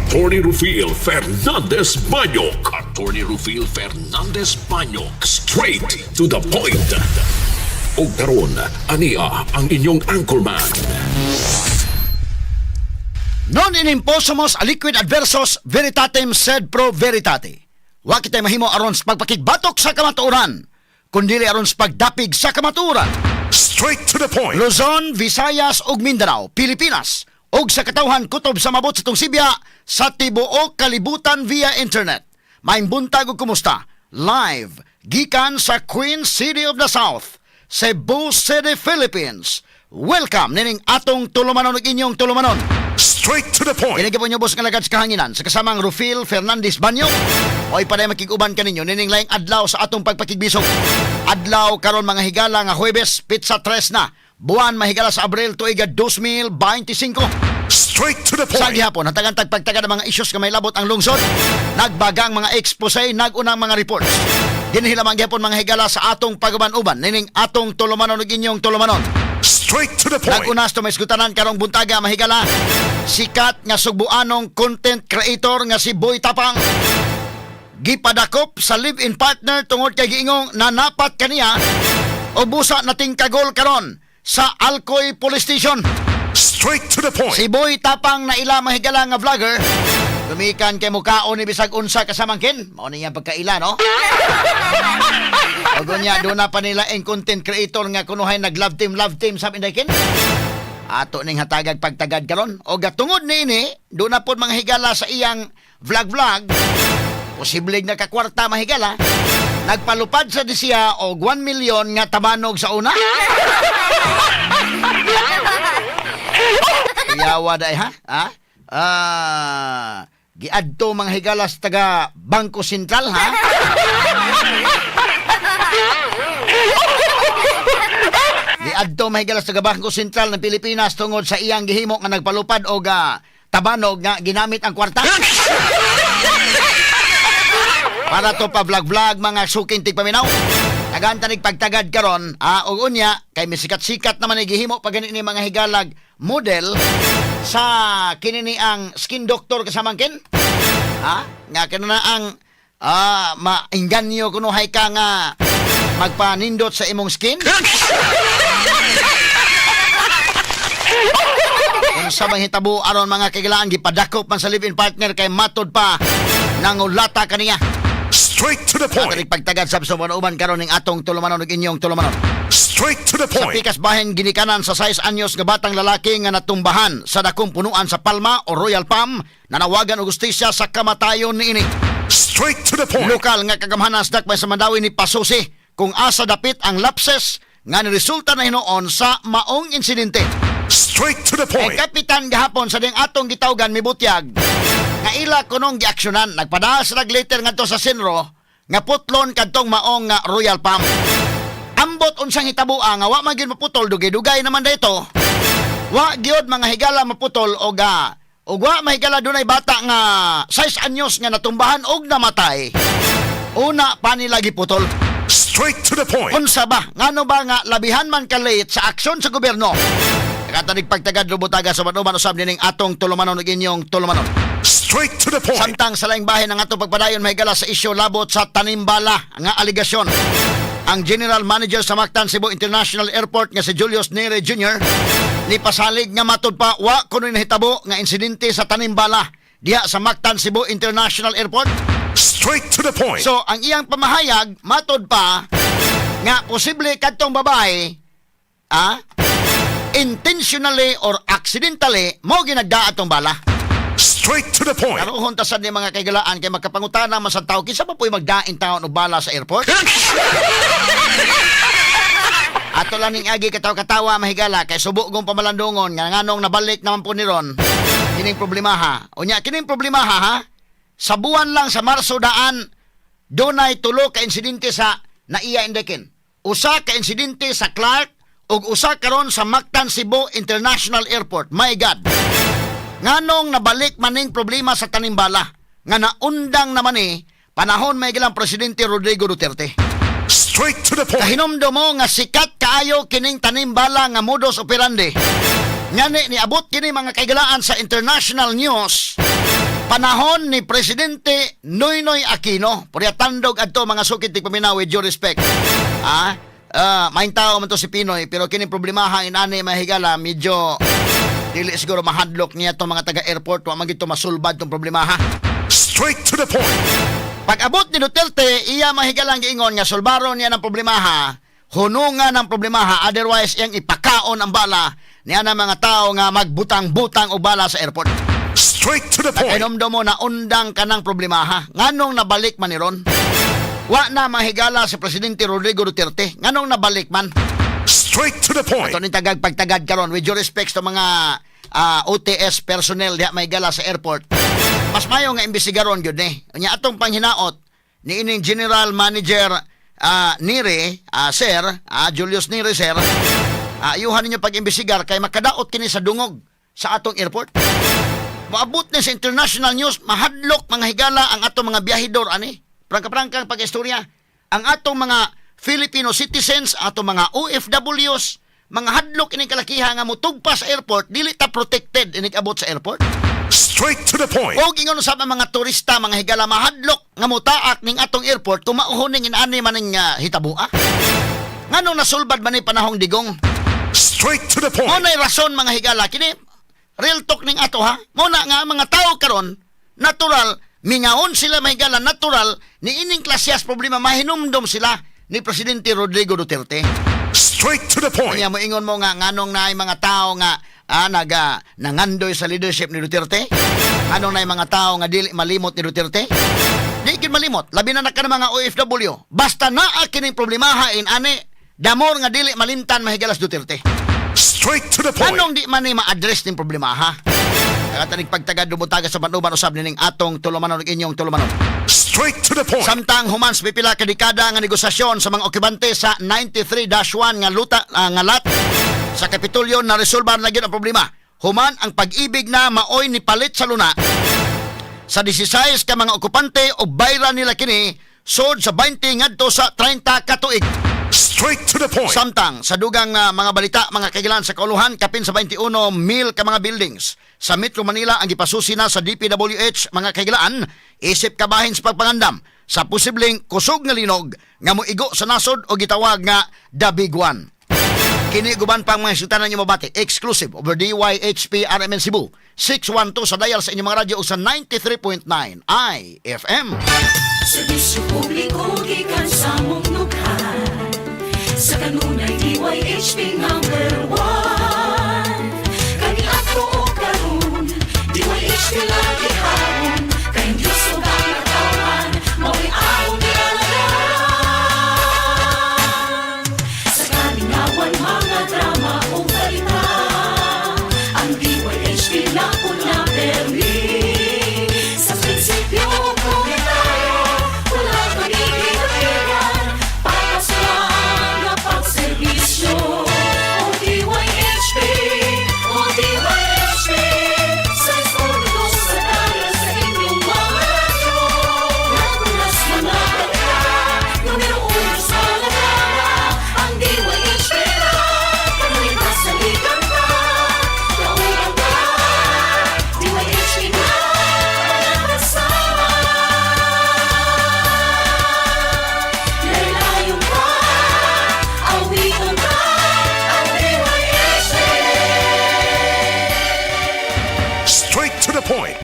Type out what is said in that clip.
Attorney Rufil Fernandez Banyok. Attorney Rufil Fernandez Banyok. Straight to the point. Og karon, ania ang inyong anchorman. Non in imposumus aliquid adversus veritatem sed pro veritate. Wa kitay mahimo aron sa pagpakigbatok sa kamatuoran, kundili aron sa pagdapig sa kamatuoran. Straight to the point. Luzon, Visayas ug Mindanao, Pilipinas ug sa katawhan kutob sa mabot sa tungsibya sa tibuok kalibutan via internet. Maayong buntag ug kumusta? Live gikan sa Queen City of the South, Cebu City, Philippines. Welcome nining atong tulumanon ug inyong tulumanon. Straight to the point. Kini po boss nga lagad sa kahanginan sa kasamang Rufil Fernandez Banyo. O ipaday makig-uban kaninyo nining laing adlaw sa atong pagpakigbisog. Adlaw karon, mga higala, nga Huwebes, petsa 3 na buwan, mahigala, sa Abril, tuig 2025. Straight to the Sa gihapon, hatagan tagpagtaga ng mga isyos nga may labot ang lungsod, nagbagang mga expose, nagunang mga reports. Dinhi lamang gihapon, mga higala, sa atong pag-uban-uban nining atong tulumanon ug inyong tulumanon. Straight to the point. Nagunas to may isgutanan karong buntaga, mahigala. Sikat nga sugbuanong content creator nga si Boy Tapang gipadakop sa live-in partner tungod kay giingong nanapat kaniya o busa nating kagol karon sa Alcoy Police Station. Straight to the point. Si Boy Tapang na ila, mahigala, nga vlogger. Gumikan kay mukaon ni bisag unsa kasamangkin. Mao niya pagkaila, no? O gunya, doon na pa nila ang content creator nga kunuhay nag love team sa inday kin. Ato ning hatagag pagtagad karon. O gatungod niini, doon na pod, mga higala, sa iyang vlog-vlog. Posible nakakwarta, mahigala. Nagpalupad sa di siya og 1 million nga tabanog sa una. Yawa day ha? Ha? Ah, giadto, mga higala, sa taga Bangko Sentral, ha? Giadto, mga higala, sa taga Bangko Sentral ng Pilipinas tungod sa iyang gihimo nga nagpalupad og tabanog nga ginamit ang kwarta. Para to pa vlog-vlog, mga suking tigpaminaw. Tagan tanig pagtagad karon, og unya kay misikat-sikat naman ni gihimo pa gani ni, mga higalag, model sa kini ni ang skin doctor kasamangkin. Ha? Nga kino na ang maingganyo kunuhay ka nga magpanindot sa imong skin. Kung sa bang hitabo aron, mga kagilaan, gipadakop man sa live-in partner kay matod pa nangulata kaniya. Straight to the point. Sa pagtagad sa uban karon ning atong tulumanon ug inyong tulumanon. Straight to the Sa point. pikas bahin, ginikanan sa 6 anyos nga batang lalaki nga natumbahan sa dakong punuan sa Palma o Royal Palm, nanawagan og hustisya sa kamatayon niini. Straight to the point. Lokal nga kagamhanan sa dakbay sa Mandawi ni pasusi kung asa dapit ang lapses nga niresulta na hinuon sa maong insidente. Straight to the Eh, point. kapitan gahapon sa ding atong gitawgan mibutyag nga ila kunong giaksyonan, nagpadala sa nagletter ngadto sa Senro nga putlon kadtong maong nga Royal Palm. Ambot unsang hitaboa nga wa man gyud maputol, dugay-dugay naman dito. Wa gyud, mga higala, maputol og wa, mahigala, dunay bata nga 6 anyos nga natumbahan og namatay. Una pa nila giputol. Straight to the point. Unsa ba? Ngano ba nga labihan man ka late sa aksyon sa gobyerno? Nakatanig pagtagad lubutaga sa manuman usab nining atong tulumanon ug inyong tulumanon. Straight to the point. Samtang sa laing bahin ang atong pagpadayon, mahigala, sa isyu labot sa tanimbala nga aligasyon. Ang General Manager sa Mactan Cebu International Airport nga si Julius Neri Jr. ni pasalig nga matud pa wa kuno nahitabo nga insidente sa tanimbala diha sa Mactan Cebu International Airport. Straight to the point. So ang iyang pamahayag, matod pa nga posible kadtong babae intentionally or accidentally mo ginagda atong bala. Straight to the point. Karoon ta sad ni, mga kaigalaan, kay magkapangutana man sa tao kinsa pa po'y magdain taon og bala sa airport. Ato lang ning agi katawa-katawa, mahigala, kay subo gong pamalandungon nga nganong nabalik naman po ni ron kining problema ha. Unya kining problema ha, sa buwan lang sa Marso daan dunay tulo ka insidente sa naiya indekin. Usa ka insidente sa Clark ug usa karon sa Mactan Cebu International Airport. My God. Nganong nabalik maning problema sa tanimbala nga naundang naman ni panahon may gilang Presidente Rodrigo Duterte? Straight to the point. Kahinomdom mo nga sikat kaayo kining tanimbala nga modus operandi. Ngani niabot kini, mga kaigalaan, sa international news. Panahon ni Presidente Noynoy Aquino. Purya tandog adto, mga sukit tigpaminaw, with due respect. Maayong tao man to si PNoy, pero kini problemaha inani, mahigala, medyo dili siguro mahadlok niya tong mga taga-airport, wa man gito masulbad tong problemaha. Straight to the point. Pag abot ni Duterte, iya, mahigalang, giingon nga sulbaron niya ng problemaha, hunungan ng problemaha, otherwise iyang ipakaon ang bala niya ng mga tao nga magbutang-butang og bala sa airport. Straight to the point. Kainomdom mo na undang ka ng problemaha. Nganong nabalik man ni ron? Wa na mahigala si Presidente Rodrigo Duterte. Nganong nabalik man? Straight to the point. Ato ni tagag pagtagad karon, with due respect sa mga OTS personnel diha, mahigala, sa airport. Mas mayo nga imbestigaron gyud ni. Nya atong panghinaot ni ining General Manager Nire, Sir, Julius Nire, sir, ayuhan ninyo pag-imbestigar kay makadaot kini sa dungog sa atong airport. Moabot ni sa international news, mahadlok, mga higala, ang atong mga biyahidor ani. Prangka-prangka ang pag-istorya. Ang atong mga Filipino citizens, atong mga OFWs, mga hadlok ining kalakiha nga motugpa sa airport, dili ta protected inig abot sa airport. Straight to the point. Og ingon usab ang mga turista, mga higala, mahadlok nga motaak ning atong airport kung mauhoning inani man ning hitabua. Nganong nasulbad man ni panahong Digong? Straight to the Mo point. na'y rason, mga higala, kini real talk ning ato ha. Mo na nga ang mga tao karon natural mingaon sila, mga higala, natural ni ining klasyas problema mahinumdom sila ni Presidente Rodrigo Duterte. Straight to the point. Kaya mo ingon mo nga nganong naay mga tao nga naga nangandoy sa leadership ni Duterte? Nganong naay mga tao nga dili malimot ni Duterte? Di gid malimot, labi na na ka ng mga OFW. Basta naa kining problemaha in ani damor nga dili malimtan, mahigalas, Duterte. Straight to the point. Anong di man ni ma-address ning problema ha? Katanig pagtagad dumutaga sa banuban usab nining atong tulumanon ug inyong tulumanon. Straight to the point. Samtang human sa pipila ka dekada nga negosasyon sa mga okupante sa 93-1 nga luta nga lot sa Kapitolyo, na resolbar na gyud ang problema. Human ang Pag-ibig na maoy ni palit sa luna sa 16 ka mga okupante o bayra nila kini sod sa 20 ngadto sa 30 ka tuig. Straight to the point. Samtang sa dugang mga balita, mga kagilan, sa kauluhan, kapin sa 21 mil ka mga buildings sa Metro Manila ang gipasusi na sa DPWH, mga kagilaan, isip kabahin sa pagpangandam sa posibleng kusog nga linog nga moigo sa nasod o gitawag nga The Big One. Kini guban pang mga hisutanan niyo mabati exclusive over DYHP RMN Cebu 612 sa dial sa inyong mga radyo o sa 93.9 IFM. Serbisyo publiko gikan sa mong nukhan. Sa kanunay, DYHP number 1. Kaniadto o karon, DYHP lagi.